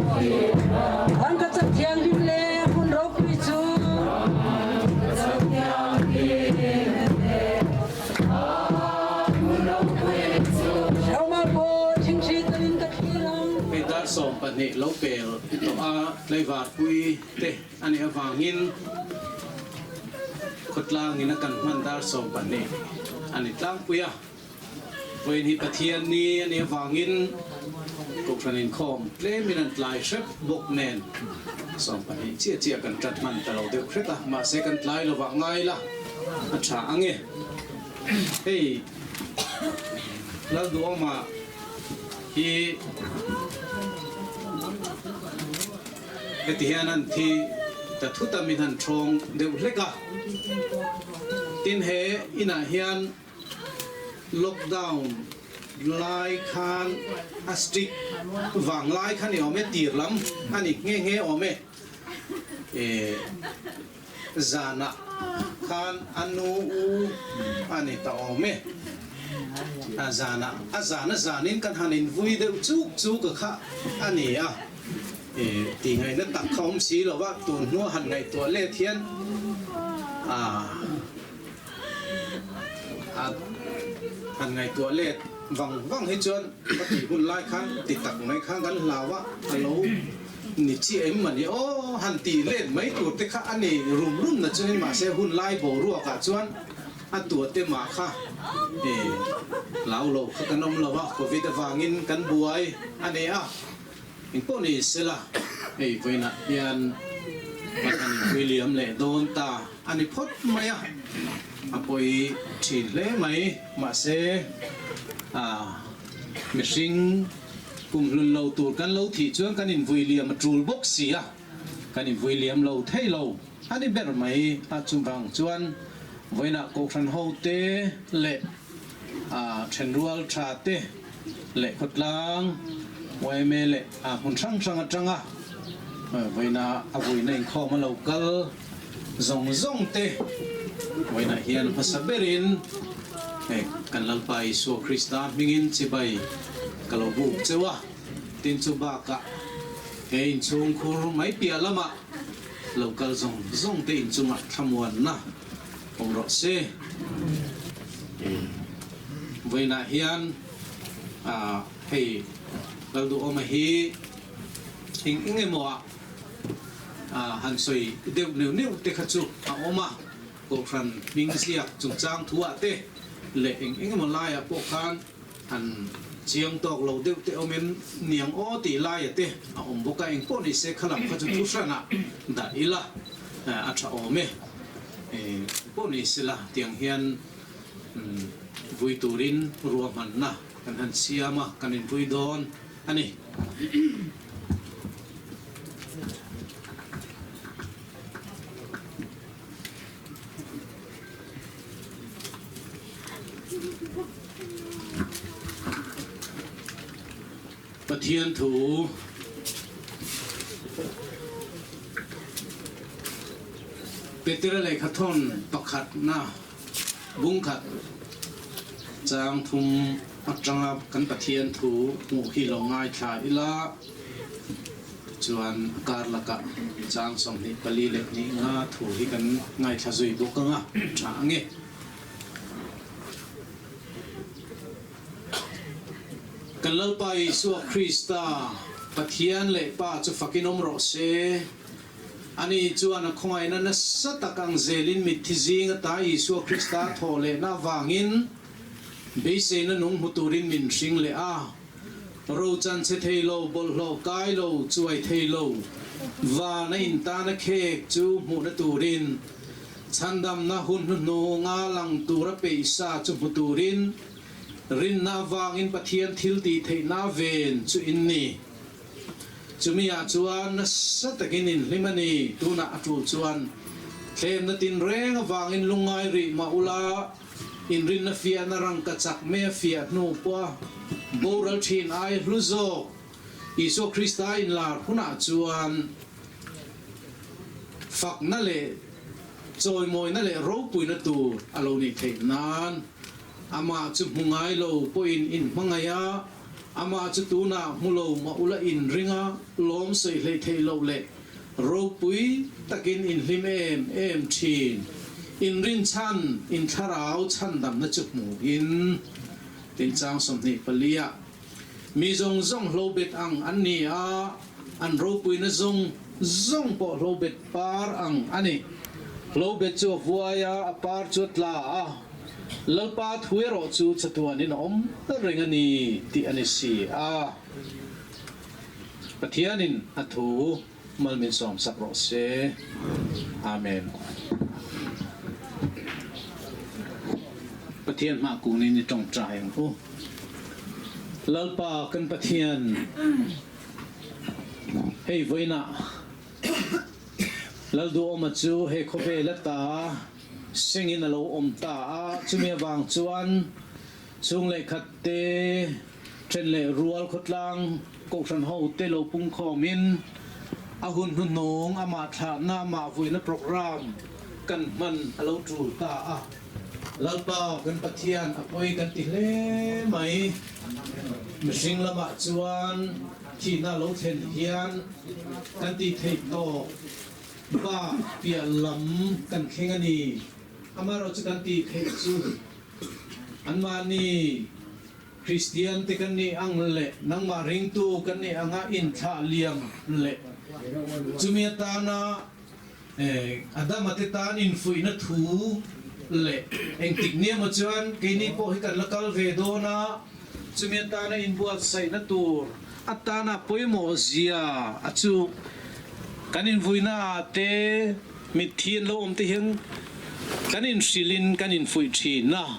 Rangkachak thianghlim le hmun ropui chu. Hriamhma pawl thingthi telin ka thlir ang. Hei dar 12 lo pel tawh a tlaivarpui te a nih avangin khawtlangin a kan hman dar 12 a ni tlangpui a. Vawiin hi Pathian ni a nih avangin Kohhran inkhawm tlemin an tlai hrep bawk nen 12 chiah chiah kan tat hman ta lo deuh hret a, mahse kan tlai lovah ngai la a tha ang e. Hei Lalduhawma hi heti hian an thi ta thut a, min han thawng deuh hlek a, tin he inah hian Lockdown lai khan a strict vang lai kha ni awm e, tir lam a ni nghe nghe awm e. Zanah khan a nu u a ni ta awm e. A zanah a zan a zanin kan han invui deuh chuk chuk a kha a ni a. Tih ngaihna tak kha awm si lo va, tun hnua han ngaihtuah let hian a. A han ngaihtuah let vang vang hi chuan ka tih hun lai khan ti tak mai khan kan hlau a, a lo ni chiah em mani aw han tih let mai tur te kha a ni rum rum na chungin mahse hun lai boruak ah chuan a tua te mah kha e hlau lo kha kan awm lo a, covid avangin kan buai a ni a. Engpawh ni sela, hei vawiinah hian kan han inpui liam leh dawn ta a ni phawt mai a, a pawi thin hle mai. Mahse, mihring kumhlun lo tur kan lo thih chuan kan invui liam a tul bawk si a, kan invui liam lo thei lo a ni ber mai a. Chuvang chuan vawiinah Kohhran hote leh thenrual tha te leh khawtlang yma leh hmun hrang hrang atanga vawiina a vuina inkhawm a lo kal zawng zawng te vawiinah hian hmasa berin kan Lalpa Isua Krista hmingin chibai ka lo buk cheu a, tin chu bakah he inchhungkhur mai piah lamah lo kal zawng zawng te inchungah thlamuanna Awm rawh se. Vawiinah hian hei Lalduhawma hi eng eng emaw ah han sawi deuh neuh neuh te kha chu a awm a, Kohhran hming ziak chungchang thu ah te leh eng eng emaw laiah pawh khan han chiang tawk lo deuh te awmin niang aw tih laia te a awm bawk a, eng pawh ni se kha lam kha chu thu hranah dah ila a tha awm e. Pawh ni sela tiang hian vui turin ruahmanna kan han siam a, kan invui dawn a ni. Pathian thu Petera lehkha thawn pakhatna bungkhat chang thum atanga kan Pathian thu hmuh hi lo ngaithla ila chuan a kar lakah chang 24 leh hnih nga thu hi kan ngaithla zui bawk anga tha ange. Kan Lalpa Isua Krista, Pathian leh Pa chu fakin awm rawh se. Ani chuan a khawngaihna nasa tak ang zelin mitthi zing ata Isua Krista thawh lehna avangin beiseina nung hmu turin min hring leh a. Rochan che thei lo, bawlhhlawh kai lo, chuai thei lo, van a intana khek chu hmuhna turin Chhandamna hun hnuhnunga lang tura peihsa chu hmu turin rinna avangin Pathian thil tih theihna ven chu in ni. Chumi ah chuan nasa takin in hlim a ni. Tunah a tul chuan thlemna tinreng avangin lungngai rih mah ula, inrinna fiahna rangka chak mai a fiah hnu pawha boral thin ai hlu zawk Isua Krista inlar hunah chuan fakna leh chawimawina leh ropuina tur a lo nih theih nan amah chu hmu ngai lo pawhin in hmangaih a. Amah chu tunah hmu lo mah ula inring a, lawm sawi hleih theih loh leh ropui takin inhlim em em thin. Inrin chhan, in thlarau chhandamna chu hmuhin, tin chang 24 ah mi zawng zawng hlobet ang an ni a, an ropuina zawng zawng pawh hlobet par ang a ni. Hlobet chu a vuai a, a par chu a tla a, Lalpa thu erawh chu chatuanin a awm reng a ni tih a ni si a. Pathianin a thu mal min sawmsak rawh se. Amen. Pathian hmah kunin i tawngtai ang u. Lalpa kan Pathian, hei vawiinah Lalduhawma chu he khawvel ata sengin a lo awm ta a, chumi avang chuan chhung leh khat te, then leh rual khawtlang kohhran ho te lo pungkhawmin a hun hnuhnung amah thlahna amah vuina programme kan hman a lo tul ta a. Lalpa kan Pathian a pawi kan ti hle mai. Mihring lamah chuan thihna lo thlen hian kan tih theih tawk bak piah lam kan thleng a ni. Amaherawhchu kan tih theih chu anmahni Kristian te kan nih ang leh nangmah ringtu kan nih anga inthlah liam leh chumi atana Adama te tan infuihna thu leh engtik nia maw chuan keini pawh hi kan la kal ve dawn a, chumi atana inbuatsaihna tur atana pawimawh zia a chu kan invuina ah te mitthi an lo awm te hian kan inhrilhin kan infuih thin a,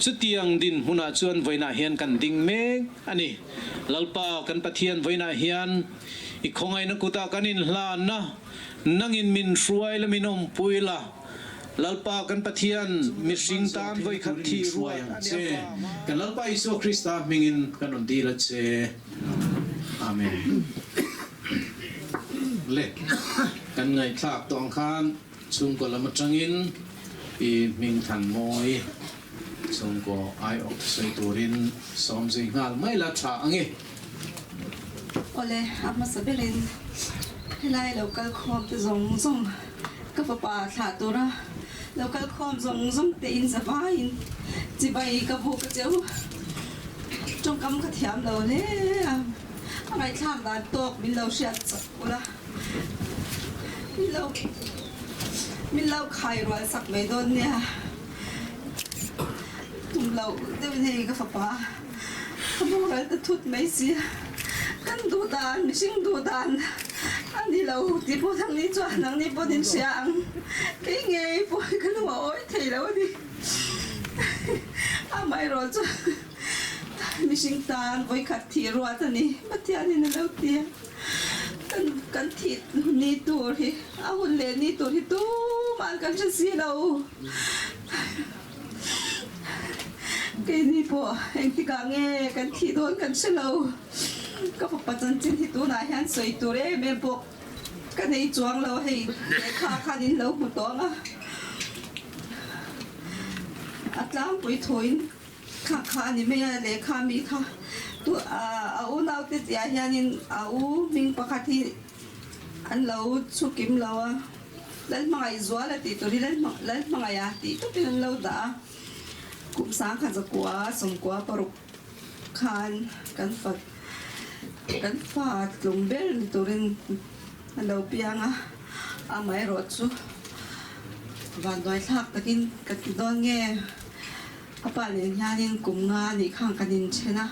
chutiang dinhmunah chuan vawiinah hian kan ding mek a ni. Lalpa kan Pathian vawiinah hian i khawngaihna kutah kan inhlan a. Nangin min hruai la min awmpui la, Lalpa kan Pathian, mihring tan vawikhat thih ruai ang che. Kan Lalpa Isua Krista hmingin kan rawn dil a che. Amen. Le, kan ngaihthlak tawh ang khan chhungkaw lam atangin i hming than mawi chhungkaw aiawh sawi turin sawm zui nghal mai la tha ang e. Awle, a hmasa berin helai lo kal khawm te zawng zawng ka fapa thlah tura lo kal khawm zawng zawng te in za vaiin chibai ka buk a cheu. Tawngkam ka thiam lo hle a, a ngaihthlak dan tawk min lo hriat chak ula, min lo min lo khai rual sak mai dawn nia. Tum loh deuhin hei ka fapa. Ka boral ta thut mai si a, kan duh dan, mihring duh dan a ni lo tih pawh nangni chuan nangni pawhin in hria ang. Kei ngei pawh hi ka lung a awi thei lo a ni. Amaherawh chu mihring tan vawikhat thih ruat a ni, Pathianin a lo ti a. Kan kan thih ni tur hi, a hun leh ni tur hi tumah kan hre si lo. Keini pawh engtikah nge kan thih dawn kan hre lo. Ka fapa chanchin hi tunah hian sawi tur em em pawh ka nei chuang lo hei lehkha khan in lo hmu tawh ang a. A tlangpui thuin kha kha a ni mai a lehkha mi kha tu a unaute tihah hianin a u hming pakhat hi an lo chhukim lo a. Lalhmangaih zual a tih tur hi Lalhmangaiha tih tawpin an lo dah a, kum 10,000 96 khan kan fa kan fa tlung ber ni turin a lo piang a, amaherawh chu vanduai thlak takin ka ti dawn nge a pa nen hianin kum nga nih khan kan inthen a,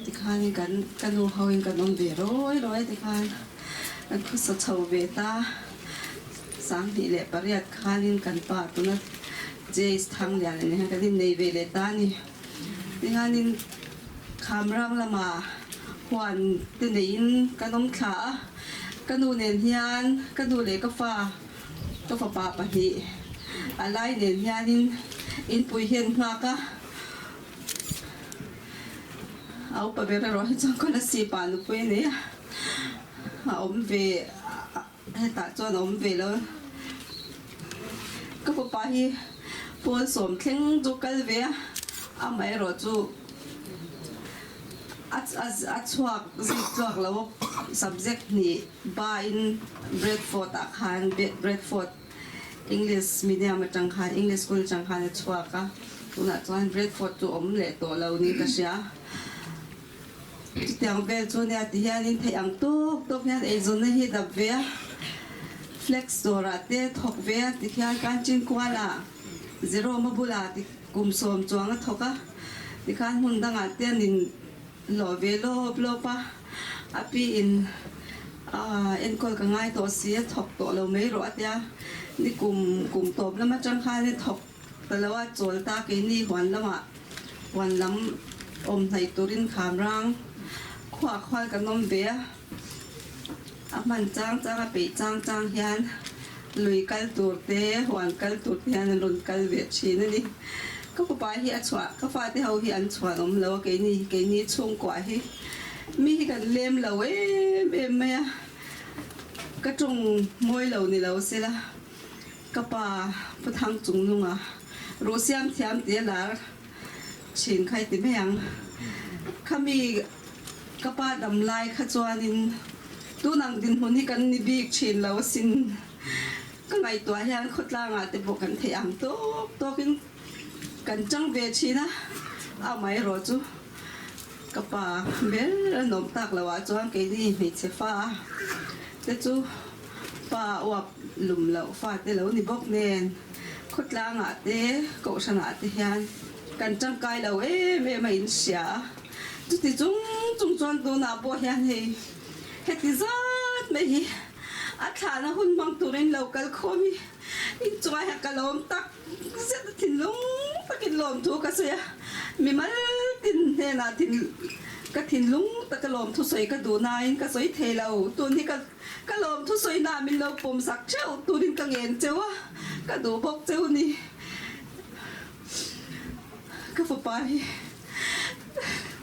tikhanin kan ka nu hoin kan awm ve rawi rawi a tikhan. Kan khawsa chho ve ta. 2008 khanin kan pa tuna Jace Thanglian a nih kan innei ve leh ta a ni. Tinganin Khamrang lamah huan te neiin kan awm thla a, ka nu nen hian ka nu leh ka fa, ka fapa pahnih a lai nen hianin inpui hian nghak a. A upa ber erawh hi chuan Kolasib ah nupui a nei a. A awm ve hetah chuan a awm ve lo. Ka fapa hi pawn sawm thleng chu kal ve a, amaherawh chu A chhuak zui tluak lo subject hnih ba in Bradford ah khan Bradford English medium atang khan English school atang khan a chhuak a, tunah chuan Bradford chu awm leh tawh lo niin ka hria. Chutiang vel chu nia ti hianin theih ang tawk tawk hian eizawnna hi dap ve a, flex dawrah te thawk ve a ti hian Kanchinkuala Jerome-a bulah ti Kum sawm chuang a thawk a, tikhan hmun dangah te an in hlawh ve lawp lawp a, a pi in aah enkawl ka ngai tawh si a thawk tawh lo mai rawh a tia, ni kum kum tawp lam atang khan i thawk ta lo a, chawl ta keini huan lamah huan lam awm hnaih turin kham rang khuah khual kan awm ve a. A hman chang chang a peih chang chang hian lui kal tur te, huan kal tur te hian an rawn kal ve thin a ni. Ka fapa hi a chhuah, ka fate ho hi an chhuan awm lo a keini, keini chhungkua hi mi hi kan lem lo em em mai a, ka tawng mawi lo ni lo sela ka pa Pu Thangchungnunga ruh siam thiam tih a lar thin kha i ti mai ang. Khami. Ka pa dam lai kha chuanin tunang dinhmun hi kan ni bik thin lo asin. Ka ngaihtuah hian khawtlangah te pawh kan theih ang tawk tawkin kan chang ve thin a, amaherawh chu ka pa ber a nawm tak loh ah chuan keini hmeichhe fa te chu pa uap lum loh fa te lo ni bawk nen khawtlangah te kohhranah te hian kan tangkai lo em em a inhria a. Chuti chung chung chuan tunah pawh hian hei heti zat mai hi a thlahna hun hmang turin lo kal khawm hi inchungah hian ka lawm tak zet a thinlung takin lawmthu ka sawi a, mimal tin hnenah thin ka thinlung taka lawmthu sawi ka duh nain ka sawi thei lo, tun hi ka ka lawmthu sawi na min lo pawm sak theuh turin ka ngen cheu a, ka duh bawk cheu ni ka fapa hi.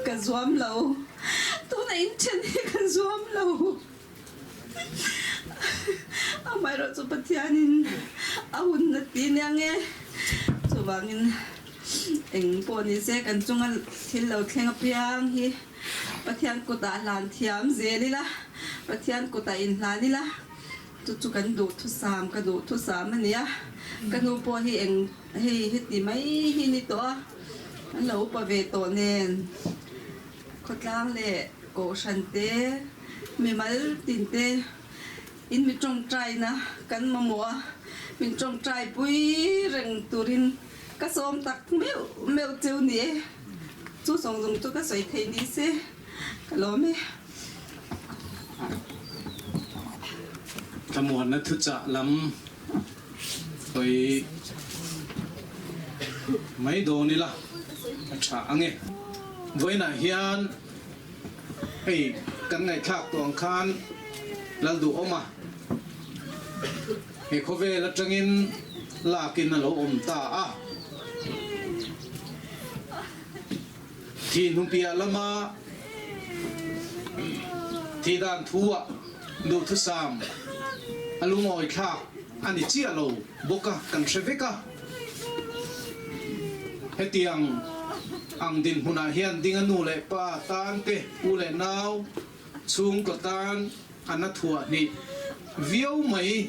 Ka zuam lo. Tuna inthen hi ka zuam lo. Amaherawh chu Pathianin a hun a ti nia nge. Chuvangin eng pawh ni se kan chunga thil lo thleng apiang hi Pathian kutah hlan thiam zel ila, Pathian kutah inhlan ila, chu chu kan duhthusam, ka duhthusam a nia. Ka nu pawh hi eng hei heti mai hi ni tawh a. An lo upa ve tawh nen khawtlang leh kohhran te, mimal tin te in mi tawngtaina kan mamawh a, min tawngtai pui reng turin ka sawm tak meuh meuh cheu ni e. Chu zawng zawng chu ka sawi thei ni se ka lawm e. Thlamuanna thuchah lam Hawi mai dawn ila a tha ang e. Vawiinah hian hei kan ngaihthlak tawh ang khan Lalduhawma he khawvel atangin lakin a lo awm ta a. Thih hnupiah lama thih dan thu-ah duhthusam a lungawi thlak a ni chiah lo bawk a, kan hre vek a. Hetiang ang dinhmunah hian dinga nu leh pa tan te, u leh nau chhungkaw tan a na thuah hnih viau mai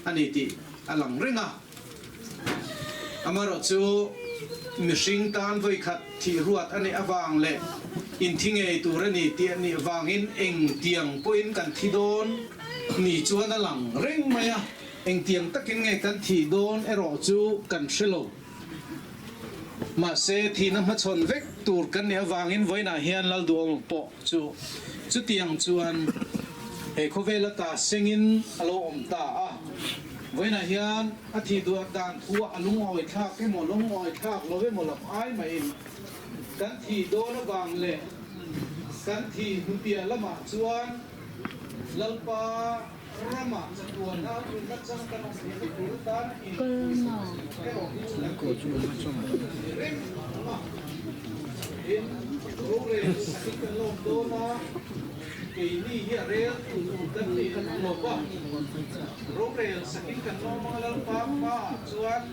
a ni tih a lang reng a. Amaherawhchu mihring tan vawikhat thih ruat a nih avang leh inthi ngei tur a ni tih a nih vangin engtiang pawhin kan thi dawn ni chuan a lang reng mai a, engtiang takin nge kan thih dawn erawh chu kan hre lo. Mahse thihna hmachhawn vek tur kan nih avangin vawiinah hian Lalduhawma pawh chu chutiang chuan he khawvel ata sengin a lo awm ta a. Vawiinah hian a thih duah dan thu a lungawi thlak emaw lungawi thlak lo emaw lam ai maiin kan thih dawn avang leh kan thih hnupiah lamah chuan Lalpa ramah chatuan a nunna chang kan awm theihna tur atan in erawh hi chu kan thih tur a ni reng ang a. Tin, rorel sakin kan lawm dawn a, keini hi a rel tu tur kan ni lo va. Rorel sakin kan lawm ang a, Lalpa hmaah chuan.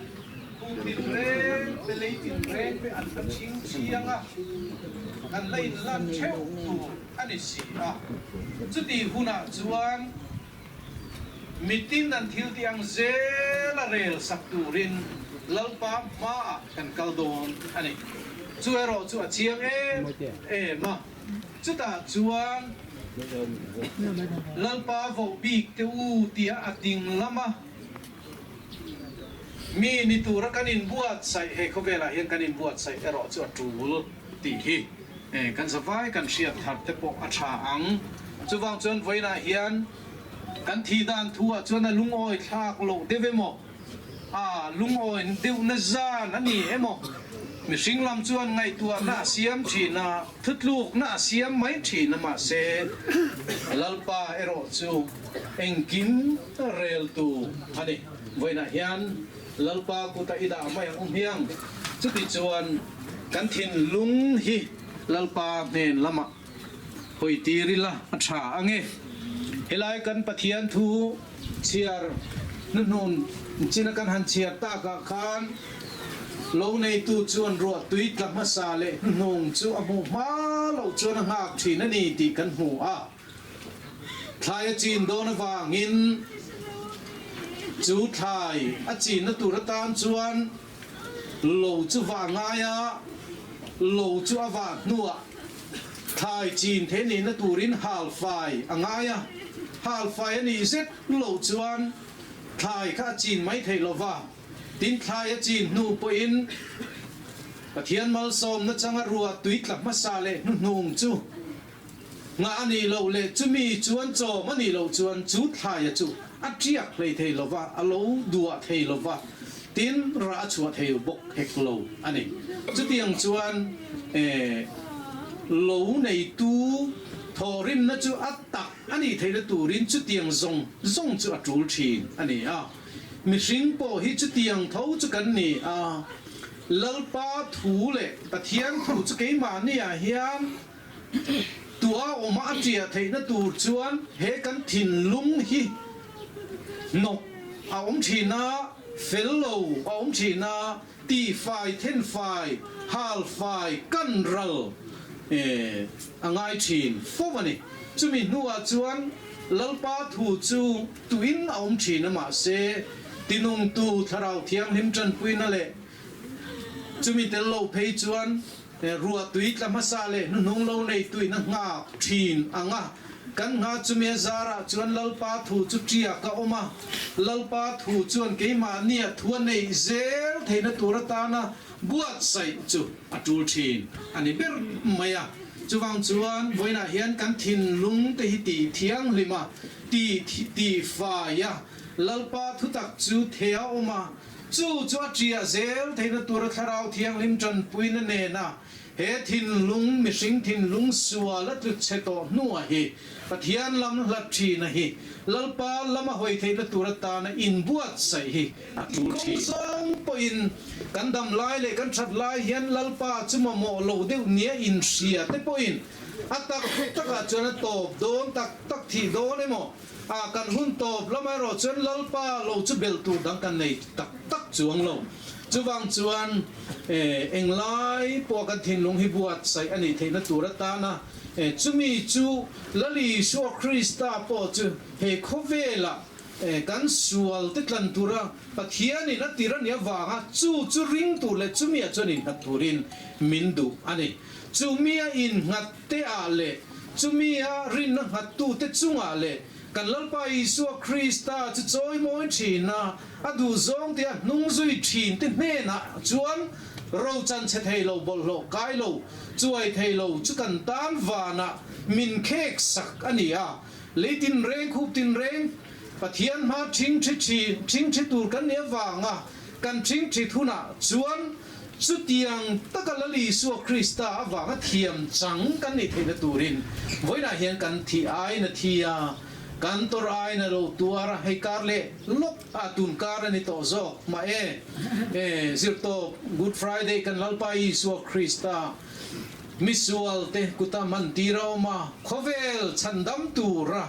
Khutin reng te leitin reng te an la chhing chiang a, kan la inlan theuh tur a ni si a. Chutih hunah chuan mitin an thil tih ang zel a rel sak turin Lalpa hmaah kan kal dawn a ni. Chu erawh chu a chiang em em a, chutah chuan Lalpa voh bik te u tia a ding lam a. Mi ni tura kan inbuatsaih, he khawvelah hian kan inbuatsaih erawh chu a tul tih hi kan zavai kan hriat thar te pawh a tha ang. Chuvang chuan vawiinah hian kan thih dan thuah chuan a lungawi thlak loh deuh emaw, a lungawi deuhna zan a ni emaw, mihring lam chuan ngaihtuahna a siam thin a, thutlukna a siam mai thin a mahse Lalpa erawh chu Engkim reltu a ni. Vawiinah hian Lalpa kuta i dah mai ang u hmiang. Chuti chuan kan thinlung hi Lalpa hnen lamah hawi tir ila a tha ang e. Helai kan Pathian thu chhiar hnuhnun china kan han chhiar takah khan lo neitu chuan ruah tui tla hmasa leh hnuhnung chu a hmuh hma loh chuan a nghak thin a ni tih kan hmu a. Thlai a chin dawn avangin chu thlai a chinna tur atan chuan lo chu vah ngai a, lo chu a vah hnuah thlai chin thei nihna turin halfai a ngai a, halfai a nih zet loh chuan thlai kha a chin mai theih lova, tin thlai a chin hnu pawhin Pathian malsawmna changa ruah tui tla hmasa leh hnuhnung chu Nghah a nih loh leh chumi chuan chawm a nih loh chuan chu thlaia chu a tiak hlei thei lo va, a lo duah thei lo va, tin rah a chhuah thei bawk hek lo a ni. Chutiang chuan lo neitu thawhrimna chu a tak a nih theihna turin chutiang zawng zawng chu a tul thin a ni a. Mihring pawh hi chutiang tho chu kan ni a, Lalpa thu leh Pathian thu chu keimahniah hian Tua awma a ṭiah theihna tur chuan he kan thinlung hi hnawk a awm ṭhin a, fel lo a awm ṭhin a, tifai, thenfai, halfai, kan ral a ngai ṭhin fo a ni. Chumi hnuah chuan Lalpa thu chu tuin a awm ṭhin a, mahse tinungtu Thlarau Thianghlim ṭanpuina leh chumi tel lo phei chuan Ruah tui tla hmasa leh hnuhnung lo nei tuin a nghak thin ang a, kan ngha chumi a zarah chuan Lalpa thu chu tiak a awm a, Lalpa thu chuan keimahnia thu a neih zel theihna tur atana buatsaih chu a tul thin a ni ber mai a. Chuvang chuan vawiinah hian kan thinlung te hi tih thianghlim a, tih tihfai a, Lalpa thutak chu thei a awm a, Chu chu a ṭiah zel theihna tura Thlarau Thianghlim ṭanpuina nena he thinlung, mihring thinlung sual a tlut chhe tawh hnuah hi Pathian lam hlat ṭhina hi Lalpa lama hawi theihna tur atana inbuatsaih hi a ṭul ṭhin. Kawng zawng pawhin kan dam lai leh kan ṭhat lai hian Lalpa chu mamawh lo deuh nia inhria te pawhin a tak takah chuan a tawp dawn tak tak thih dawn emaw A kan hun tawp lamah erawh chuan Lalpa lo chu belh tur dang kan nei tak tak chuang lo. Chuvang chuan englai pawh kan thinlung hi buatsaih a nih theihna tur atana chumi chu Lal Isua Krista pawh chu he khawvelah kan sual te tlan tura Pathianin a tir a nih avanga chu chu ring tur leh chumia chuan innghat turin min duh a ni. Chumia innghat te ah leh chumi a rinna nghattute chungah leh kan Lalpa Isua Krista chu chawimawi thin a, a duhzawng te a hnung zui thin te hnenah chuan rochan chhe thei lo, bawlhhlawh kai lo, chuai thei lo chu kan tan vanah min khek sak a ni a. Lei tinreng, khup tinreng, Pathian hma thingthi thin, thingthi tur kan nih avanga kan thingthit hunah chuan Chutiang taka Lal Isua Krista avanga thiam chang kan nih theihna turin vawiinah hian kan thih aiin a thi a, kan tawrh aiin a lo tuar a, hei kar leh lawk a tun kar a ni tawh zawk mah e. E zirtawp Good Friday kan Lalpa Isua Krista misual te kuta hman tir a awm a, khawvel chhandam tura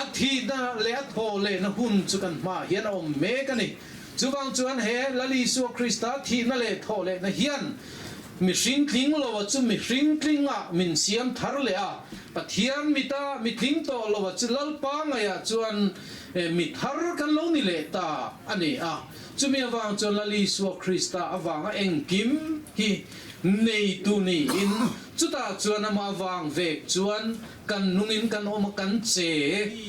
a thihna leh a thawh lehna hun chu kan hmaah hian a awm mek a ni. Chuvang chuan he Lal Isua Krista thihna leh thawhlehna hian mihring tling loa chu mihring tlingah min siam thar leh a, Pathian mita mi tling tawh loa chu Lalpa ngaihah chuan mi thar kan lo ni leh ta a ni a. Chumi avang chuan Lal Isua Krista avanga engkim hi neitu niin chutah chuan amah avang vek chuan kan nungin kan awm a, kan che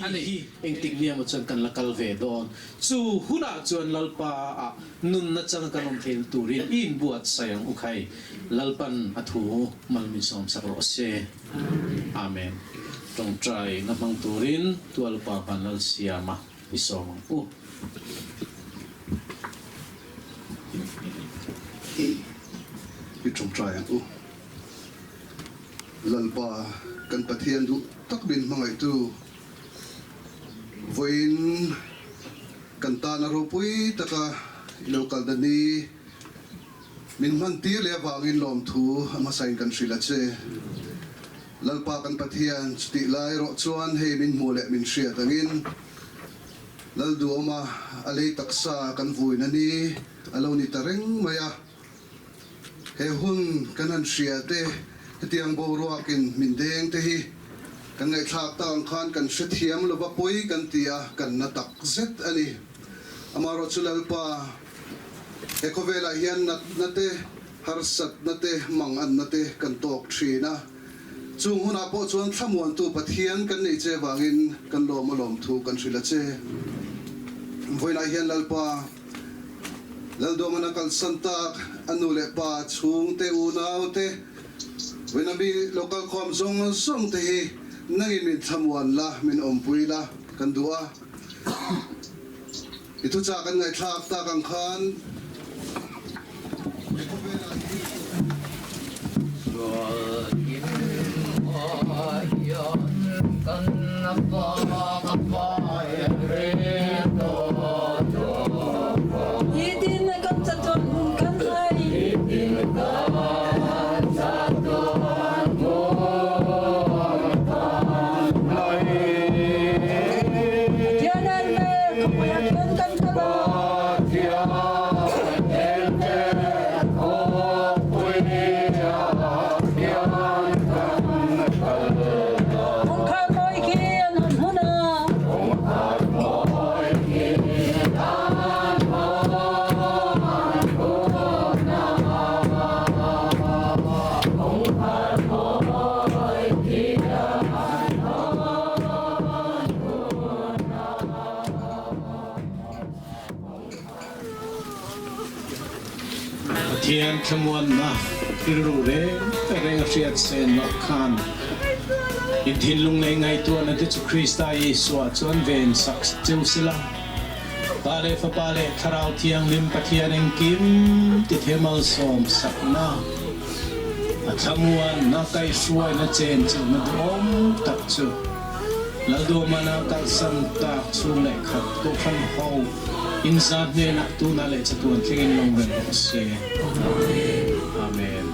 a ni. Engtik nia maw chuan kan la kal ve dawn? Chu hunah chuan Lalpa ah nunna chang kan awm theihna turin i inbuatsaih ang u khai. Lalpan a thu mal min sawmsak rawh se. Amen. Tawngtai na hmang turin Tualupa van Lalsiama i sawm ang u. I tawngtai ang u. Lalpa kan Pathian duh tak min hmangaihtu Vawiin kan tana ropui taka i lo kal dan hi min hman tir leh avangin lawmthu a hmasain kan hrilh a che. Lalpa kan Pathian chutih lai erawh chuan hei min hmuh leh min hriat angin Lalduhawma a lei taksa kan vuina ni a lo ni ta reng mai a. He hun kan han hria te, hetiang boruakin min deng te hi kan ngaihthlak tak ang khan kan hrethiam lova pawi kan ti a, kan na tak zet a ni. Amaherawhchu Lalpa, he khawvelah hian natna te, harsatna te, manganna te kan tawk thin a. Chung hunah pawh chuan thlamuantu Pathian kan nei che vangin kan lawm a lawmthu kan hrilh a che. Vawiinah hian Lalpa, Lalduamana kalsan tak a nu leh pa chhungte unaute Vawiinah mi local khawm zawng zawng te hi nangin min thlamuan la, min awmpui la kan duh a. I thuchah kan ngaihthlak tak ang khan he khawvelah hi Pathian thlamuanna rilru reng reng a hriat sen loh khan in thinlung leh ngaihtuahna te chu Krista Isua chuan ven sak cheu sela. Pa leh Fapa leh Thlarau Thianghlim Pathian engkim ti the malsawm sakna a thlamuanna kaihhruaina chenchilhna duhawm tak chu Lalduamana kalsan tak chhung leh khat Kohhran ho inza hnenah tunah leh chatuan thlengin lawng reng rawh se. Amen.